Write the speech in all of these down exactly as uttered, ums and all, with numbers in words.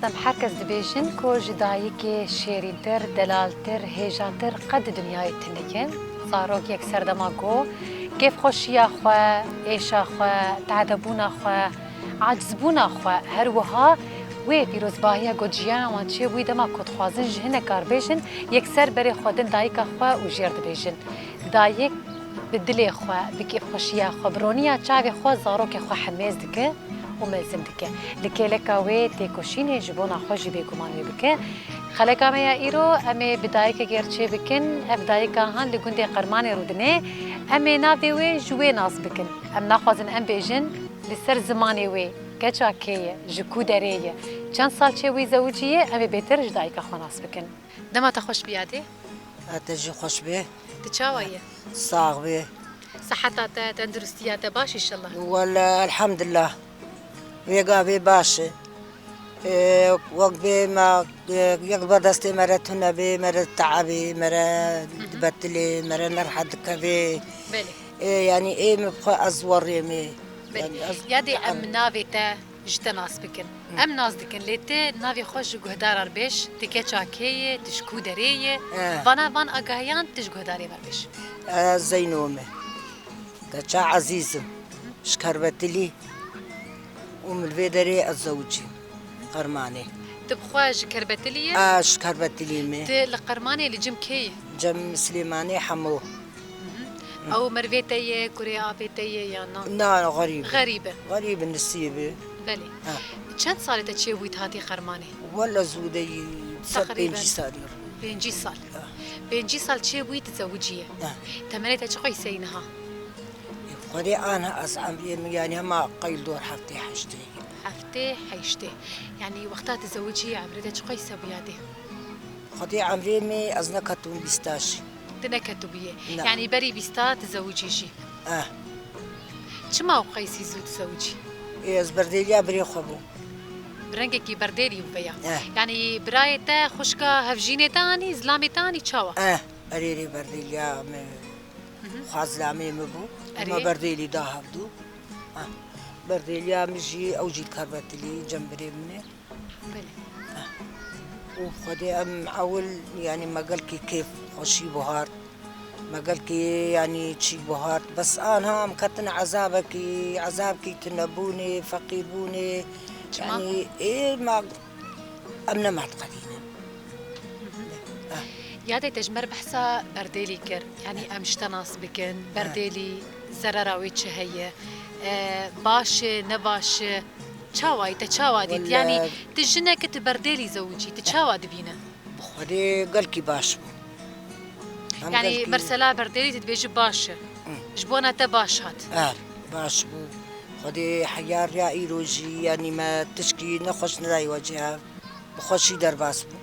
Em her kes dibêjin ku ji dayikê şêrîntir, delaltir, hêjatir qet di dinyayê tune ye. Zarok yek serdema ku kêfxweşiya xwe, êşa xwe, tehdebûna xwe, acizbûna xwe, her wiha wê pîrozbahiya ku jiyana wan çêbûyî dema ku dixwazin ji hinek kar bêjin, yekser berê xwe din dayika xwe û jêr dibêjin. Dayik bi dilê xwe, bi kêfxweşiya xwe, bi roniya çavê xwe zarokê xwe hemêz dike û mezin dike. Li kêleka wê têkoşînê ji bona xwe jî bêguman wê bike. Xeleka me ya îro, em ê bi dayikekê re çê bikin. Ev dayika han li gundê Qermanê rûdine. Em ê navê wê ji wê nas bikin. Em naxwazin em bêjin li ser zimanê wê, keça kê ye, ji ku derê ye, çend sal çêbûyî zewicî ye, em ê bêtir ji dayika xwe nas bikin. Dema te xweş bî yadê. Te jî xweş be. Tu çawa ye? Sax be. Seheta te, tenduristiya te baş inşallah? Wele elhamdulillah. Vê gavê baş e. Ê, wek bê me, ê, yek ber destê me re tune bê, me re teebê, me re dibetilê, me re nerehet dikevê. Belê. Ê, yanî ê min bi xwe ez werê me. Belê. Yanî ez Yadê em teeb- navê te ji te nas bikin. Em nas dikin, lê tu navê xwe ji guhdaran bêj, tu keça kê yê, tu ji ku derê yê? Eh. Vana van agahiyan tu ji guhdarê me bêj. Ez Zeyno me. Keça Ezîz im. Ji Kerbetilî. Û min vê derê ez zewicîm. Qermanê. Tu bi xwe ji Kerbetilî yê? Ez ji Kerbetilî me. Tu li Qermanê li cem kê yî? Cem Silêmanê Hemo. Ew merivê te ye, kurê avê te ye yan na? Na, xerîb e. Xerîb e. Xerîb e, nisîb e. Belê. Ha. Çend salê te çêbûyî hatî Qermanê? Wele zû de yî, ser Teqrîben. Pêncî salî. Pêncî sal. Ha. Pêncî sal çêbûyî tu zewicî ye. Ha. Temenê te çi qeyseyî niha? Xwedê ana ez emrê min, yanî hema qeyl dor heftê heştê. Heftê heştê. Yanî wexta tu zewicî emrê te çi qeyse bûya dê? Xwedê emrê min ez neketibûm bîsta jî. Tu neketibûyê. Na. Yanî berî bîsta tu zewicî jî. Eh. Çima û qeysî zû tu zewicî? Ê, ez berdêliya birê xwe bûm. Bi rengekî berdêlî bû veya. Eh. Yanî birayê te, xwişka hevjînê te anî, zilamê te anî çawa? Eh, erê rê berdêliya min. Xwe zilamê min bû. Erê. Me berdêlî da hevdû. Ah. Berdêliya min jî ew jî li Kerbetilî cem birê min e. Belê. Û Xwedê em ewil, yanî me gelkî kêf xweşî buhart. Me gelkî, yanî çî buhart. Bes anha em ketin ezabekî, ezabkî tunebûnê, feqîrbûnê. Çima? Yanî ê me, em ne me diqedînin. Ah. Yadê te ji me re behsa berdêlî kir. Yanî em ji te nas bikin. Ah. Berdêlî zerera wê çi heye? E, baş e, ne baş e? Çawa yî, te çawa dît? Wele Yanî tu jinekî tu berdêlî zewicî, tu çawa dibîne? Bi Xwedê gelkî baş bû. Em Yanî gelkî mesela berdêlî tu dibêjî baş e. Hı. Ji bona te baş hat. Er, baş bû. Xwedê heya riya îro jî, yanî me tişkî nexweş nedayî wecî hev. Bi xweşî derbas bû.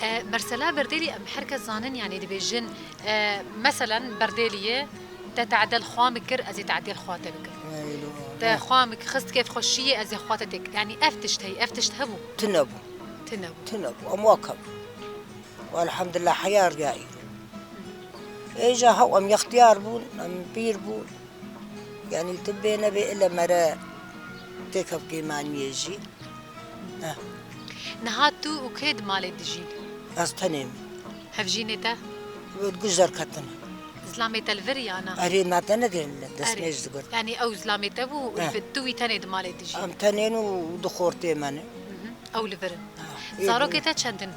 E, mesela berdêlî em her kes zanin, yanî dibêjin, e, meselen berdêlî ye, te tadel xwe min kir, ez ê tadel xwe te bikim. Weylo, Te eh. xwe min xist kêf xweşiyê, ez ê xwe te têk. Yanî ev tişt heye, ev tişt hebû? Tune bû. Tune bû. Tune bû. Em wek hebû. Elhamdulillah heya riya îro. Êja hew em yextiyar bûn, em pîr bûn. Yanî tu bê nebê ile mere têkevkê maniyê jî. Eh. Niha tu û kê di malê dijîn? Ez tenê me. Hevjînê te? Wê di guj derketine. Zilamê te li vir ya na? Erê, me te nedê li destmêj Erê. digirt. Yanî ew zilamê te bû û Eh. li vir tu wî tenê di malê dijî? Em tenên û du xortê me ne. Mhm. Ew li vir in. Ha, ê Zarokê din. te çend in?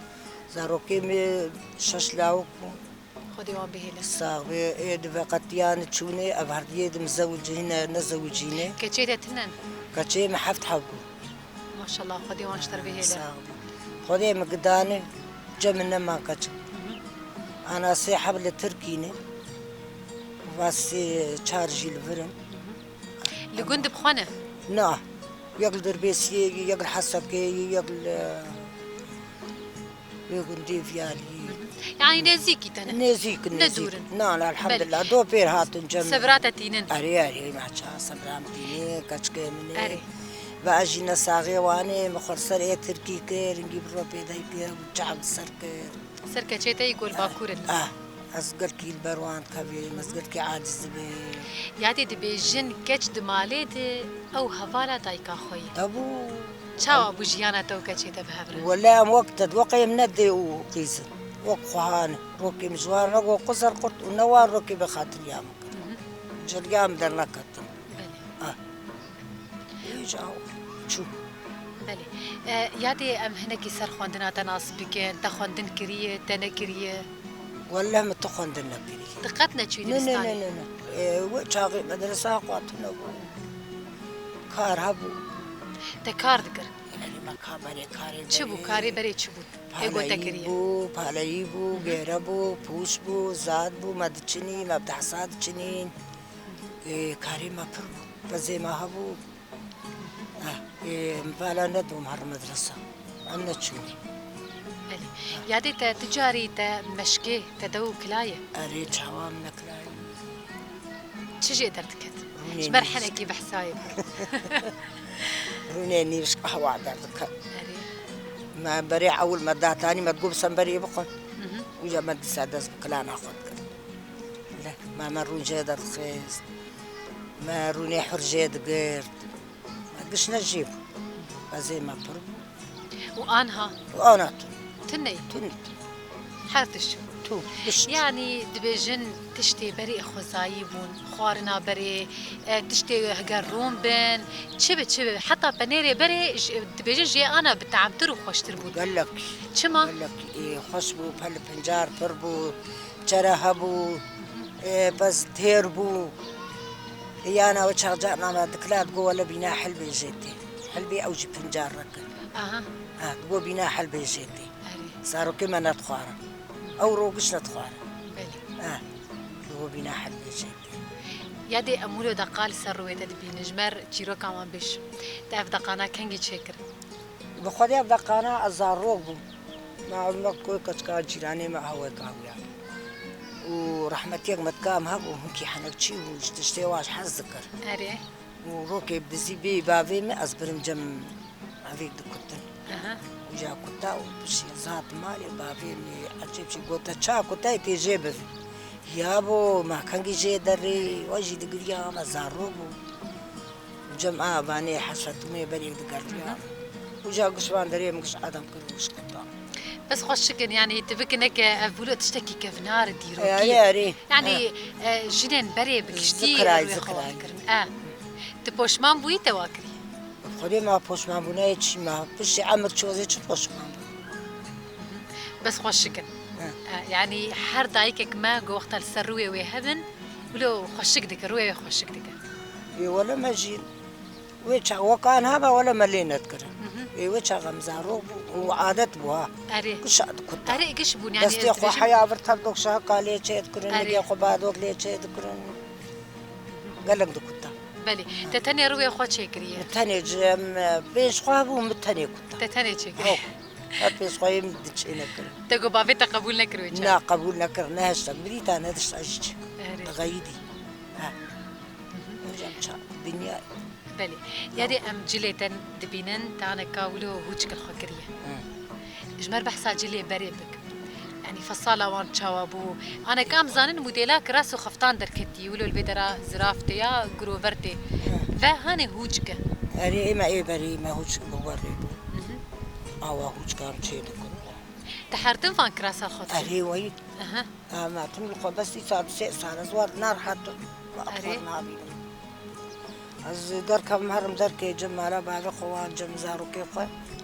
Zarokê me şeş lawik bûn. Xwedê wan bihêle. Sax be, ê di veqetiyan çûnê, ev herdiyê di min zewicîne, nezewicîne. Keçê te tinen? Keçê min heft heb bû. Maşallah, Xwedê wan ji te re bihêle. Sax be. Xwedê min gidane, cem min nema keçik. Ana sê heb li Tirkî ne. Va sê çar jî li vir in. Li gund bi xwe ne? Na. Yek li Dirbêsiyê, yek li Hesekê, yek li Wê gundê Viyaliyê. Yanî nêzîkî te ne? Nêzîk, Ne nêzîk. dûr in. Na, na, elhamdulillah. Belê. Do pêr hatin cem. Sebra te tînin. Erê, erê, maça, sebra min tînin, keçikê min ê. Erê. Ve ez jî nesaxê wan ê, min xwe li ser ê tirkî kir, hingî bi ro pêdayî kir, çav li ser kir. Ser keçê te yî gol bakur in. Ah, ez gelkî li ber wan dikevêm, ez gelkî aciz dibêm. Yadê dibêjin keç di malê de ew hevala dayika xwe ye. Tabû. Çawa bû jiyana te û keçê te bi hev re? Wele em wek te, wek em ne dê û qîz in. Wek xweha ne. Rokê min ji wan re got qizerqurt û ne wan rokê bi xatiriya min kir. Cilgiya min derneketin. Belê. Ah. Îja çû. Belê. E, yadê em hinekî ser xwendina te nas bikin. Te xwendin kiriye, te nekiriye? Welleh min tu xwendin nekirî. Tu qet neçûyî dibistanê? Ne, ne, ne, ne. E, wê çaxê medresa xwe tune bû. Kar hebû. Te kar dikir? Yanî me ka berê karê Çi bû? Karê berê çi bû? Ê got te kiriye? Bû, paleyî bû, gêre bû, pûç bû, zad bû, me diçinî, me bi dehsa diçinîn. Ê, karê me pir bû. Pezê me hebû. Eh, ê, em vala nedibûm her medresa. Em neçûnî. Belê. Yadê te tu carî te meşkê, te dew kilaye? Erê, çawa em nekilaye. Çi jê derdiket? Rûnê Ji ber nîvişk. Henekî behsayê bû. Rûnê nîvişk qehwa derdiket. Erê. Me berê ewil me datanî, me digot bi semberê bixwe. Mhm. Uca me dîsa dest bi kilana xwe dikir. Le, me, me rûn jê derdixist. Me rûnê hur jê digirt. Me gişne jê bû. Bezê me pir bû. Û anha? Û ana tun. Tune ye? Tun. Her tişt çû. Tu, gişt. Yanî dibêjin tiştê berê xwezayî bûn. Xwarina berê, e, tiştê heger rûn bin. Çi bi, çi bi. Heta penêrê berê j-, dibêjin jê ana bi teamtir û xweştir bûn. Gelek. Çima? Gelek, e, xweş bû, pel pincar pir bû. Çere hebû, e, pez têr bû. Yana wê çax carna me dikila, digo wele bîna helbê jê tê. Helbê ew jî pincar rek e. Aha. Ha, digo bîna helbê jê tê. Erê. Zarokê me nedixwarin. Ew ro giş nedixwarin. Belê. Ha, digo bîna helbê jê tê. Yadê em wilo deqa li ser rûyê te dibînin. Ji me re çîroka wan bêj. Te ev deqana kengî çêkir? Bi xwedê ev deqana ez zarok bûm. Ma ev me koy keçika cîranê me heweka wî ya. Û rehmetiyek me dika em hebû, hinkî henekçî bû, ji tiştê wan jî hez dikir. Erê. Û rokê bi dizî bê bavê me, ez birim cem evê dikutin. Aha. Uca kuta û pişî ez hatim malê, bavê me ecêb jî gote, "Ça kutayê tê jê bivî." Ya bo, ma kengî jê derê, wa jî digiriya, me zarok bû. Cem a vanê Hesretimê berê digerdiya. Hı hı. Uca giş van derê min giş adam kir û şikita. Bes xweşik in, yanî tu bikineke ev wilo tiştekî kevnar e dîrokî. Erê, erê. Yanî, e, jinên berê bi giştî Zikray, rûyê xwe zikray. Wan kirin. E. Tu poşman bûyî te wa kirî? Xwedê ma poşman bû, neyê çî ma. Piştî emir çozê çi poşman bû? Bes xweşik in. Hı. E, yanî her dayikek me go wexta li ser rûyê wê hebin, wilo xweşik dike, rûyê wê xweşik dike. Ê wele me jî wê ça-, wek anha me wele me lê nedikirin. Hı hı. Ê wê çaxa em zarok bû û adet bû ha. Erê. Kişa dikuta. Erê, giş bûn, yanî Destê ez xwe dibêjim heya vir tev dok şahika lê çê dikirin, Erê. Nigê xwe badok lê çê dikirin. Gelek dikuta. Belê. Te tenê rûyê xwe çêkiriye? Min tenê ji, em, pênc xwe bû, min tenê kuta. Te tenê çêkiriye? Ew. Her pênc xweyê min diçêne kirin. Te got bavê te qebûl nekir wê çaxê? Na, qebûl nekir, nehişta. Birîta nedişta jî çi. Erê. Dixeyidî. Ha. Hı hı. Hocam ça, dinya. Belê. Yadê em cilê te dibînin, te aneka wilo hûçk li xwe kiriye. Hı. Ji me re behsa cilê berê bik. Yanî fesala wan çawa bû? Aneka em zanin modela kiras û xeftan derketî, wilo li vê dera zirav tê ya girover tê. Hı. Ve hanê hûçk e. Erê, ê me ê berê me hûçk bi werê bû. Hı hı. Awa hûçkan çê dikin. Te her tim van kirasa xwe dikin? Erê, wayî. Aha. Em hatin li xwe bes îsal sê sal ez wan narahat Erê. Xwe nabînim. Ez derkevim herim derkê cem mala bavê xwe wan cem zarokê xwe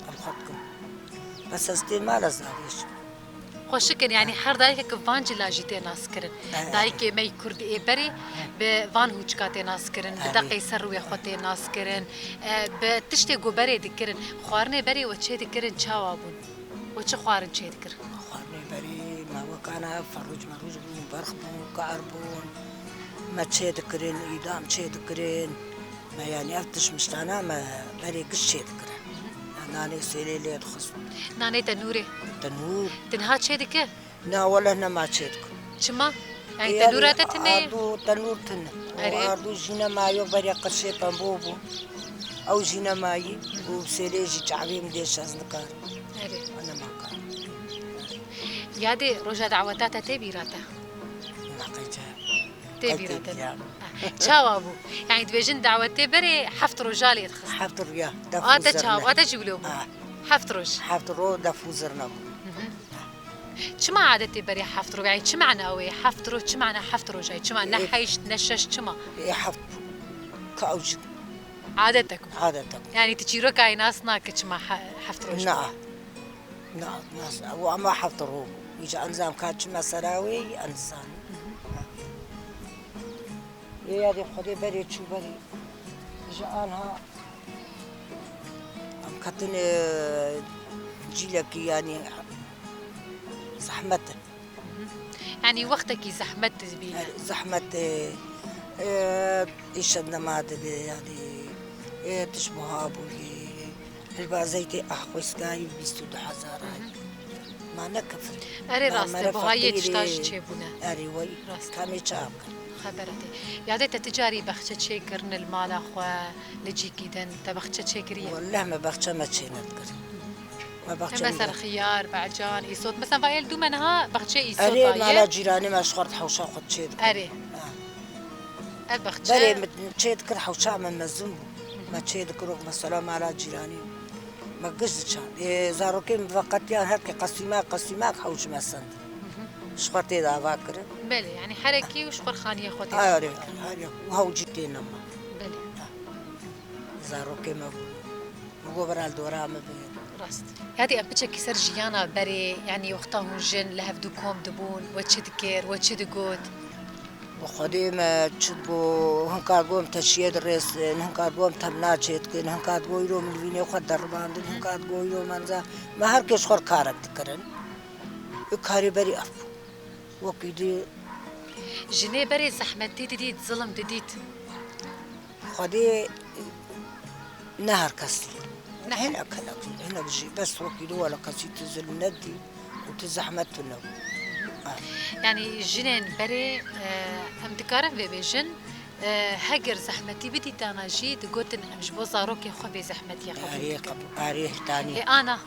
em xwe dikim. Bes ez tê mal ez nabêjim. Xweşik in, yanî her dayikek van cila jî tê naskirin. Erê. Dayikê me yî Kurd ê berê bi van hûçka tê naskirin, bi Erê. Deqê ser rûyê xwe tê naskirin, e, bi tiştê ku berê dikirin. Xwarinê berê we çê dikirin çawa bûn? We çi xwarin çê dikir? Xwarinê berî me wekana ferûc merûc bûn, berx bûn, kar bûn. Me çê dikirin, îdam çê dikirin. Me yanî ev tişt miştana me berê giş çê dikirin. Nanê sêlê lê dixist. Nanê tenûrê? Tenûr. Ti niha çê dike? Na, wele nema çê dikin. Çima? Yanî Ê, tenûra te tune ye? Ardû, tenûr tune. Erê. Ardû jî nema, yo berê qirşê pembo bû. Ew jî nemayî û sêlê jî çavê min dê şez nikar. Erê. Nema kar. Yadê roja daweta te tê bîra te? Na qeyce. Tê bîra te? Qey tê bîra? Ah. Çawa bû? Yani dibêjin dawetê berê heft roja lê dixist. Heft roja, def A û te zirne. Çawa, a te jî wilo bû? Ha. Heft roj. Heft roj def û zirne bû. Çima adetê berê heft roj? Yani çi mana wê? Heft roj, çi mana heft roj? Yani çima ne E, heşt, ne şeş, çima? E, heft. Ka ew jî Adetek bû. Adetek bû. Yani tu çîroka wê nas nake çima he-, heft roj? Na. Na, nas, û ama heft roj bû. Îca enzam ka çima sera wê, enzam. Ê yadê Xwedê berê çû berê. Ji anha em ketine cîlekî, yanî zehmet e. Yani wextekî zehmet dibîne. Zehmet e, e, îşe nema dibe, yanî, e, tişt buha bûyî, hilbazeytê ahweskayî bîst û du hezar ay. Ma ne kifir. Erê, rast e, buhayê tişta jî çêbûne. Erê, wey. Rast. Kamê çav kir. Xebere tê. Yadê te ti carî bexçe çêkirin li mala xwe, li cîkî din, te bexçe çêkiriye? Welleh me bexçe me çê nedikir. Me bexçe Mesela xiyar, becan, îsot. Mesela va el dû me niha bexçe îsot Erê, aye. Mala cîranê me ji xwe re hewşa xwe çê dikir. Erê. Ha. Ev bexçe Berê min çê dikir, hewşa min mezin bû. Me çê dikir, mesela mala cîranî. Me giş diçan. Ê, zarokê min veqetiyan her ke qesîmek, qesîmek hewş me send. Ji xwe tê de ava kirin. Belê, yani herekî û ji xwe xaniyê xwe tê de Arê, ava kirin. Arê, û hewcî tê nema. Belê. Zarokê me bû. Min got, "Bira li dora min bigir." Rast. Yadî em piçekî ser jiyana berê, yanî wexta hûn jin li hevdû kom dibûn, we çi dikir, we çi digot? Bi Xwedê me çi digot, hinka digot em teşiye dirêsin, hinka digot em temna çêdikin, hinka digot îro min li vînê xwe deribandin, hinka digot îro me niza, me her kes xwe karek dikirin. Û karê berî ev bû. Wekî dî Jinê berê zehmetî didît, zilim didît. Xwedê ne her kes dî. Ne hinek, hinek, hinek jî. Bes wekî dî wele kesî tu zilm nedî û tu zehmet tu nebû. Ha. Yani jinên berê, e, em dikarin vê bêjin, e, heger zehmetî bidîtana jî digotin em ji bo zarokê xwe bê zehmetiyê qebûl dikin. Arê, qebûl, arê, tanî. Ê ana.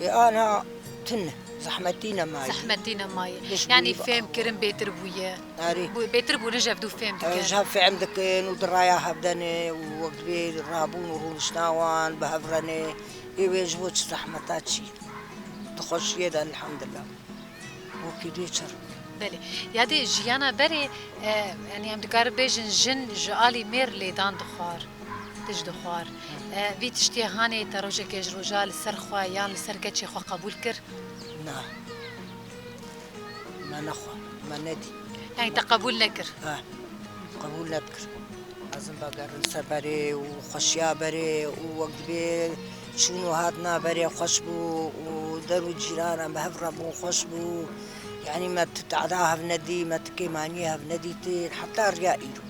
Ê ana tune, zehmetî nemaye. Zehmetî nemaye. Giş Yani bûyî fêm kirin bêtir bûye. Arê. Bû-, bêtir bûne ji hevdû fêm dikin. Ji hev fêm dikin û di raya hev de ne û wek dibê rabûn û rûniştina wan bi hev re ne. Ê wê ji bo çi zehmeta çi? Di xweşiyê de elhamdulillah. Wekî dê çir. Belê. Yadê jiyana berê, e, yani em dikarin bêjin jin ji alî mêr lêdan dixwar, tişt dixwar. E, vî tiştê hanê te rojekê ji roja li ser xwe yan li ser keçê xwe qebûl kir? Na. Me nexwar, me nedî. Yani te qebûl nekir? Ha, qebûl nedikir. Ez ê vegerim ser berê û xweşiya berê û wek dibê çûn û hatina berê xweş bû û der û cîranan bi hev re bûn xweş bû. Yanî me tu tehda hev nedî, me tu kêmaniyê hev nedîtin heta riya îro.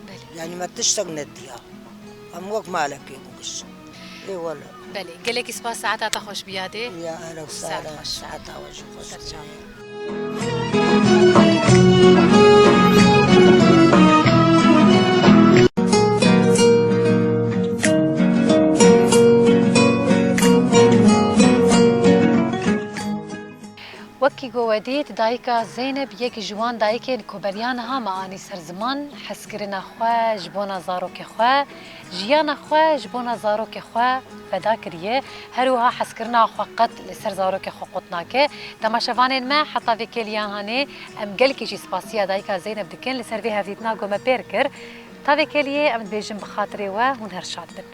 Belê. Yanî me tiştek nediya. Em wek malekê bûn giş. Ê wele. Belê. Gelekî spas, saeta te xweş bî yadê. Ya ehlen û sehlen. Saet xweş. Saeta we jî xweş bî. Serçav. Wekî ku we dît, dayika Zeyneb yek ji wan dayikên ku beriya niha me anî ser ziman, hezkirina xwe ji bona zarokê xwe, jiyana xwe ji bona zarokê xwe feda kiriye, her wiha hezkirina xwe qet li ser zarokê xwe qut nake. Temaşevanên me, heta vê kêliya hanê em gelkî jî spasiya dayika Zeyneb dikin li ser vê hevdîtina ku me pêr kir. Ta vê kêliyê em dibêjin bi xatirê we, hûn her şad bin.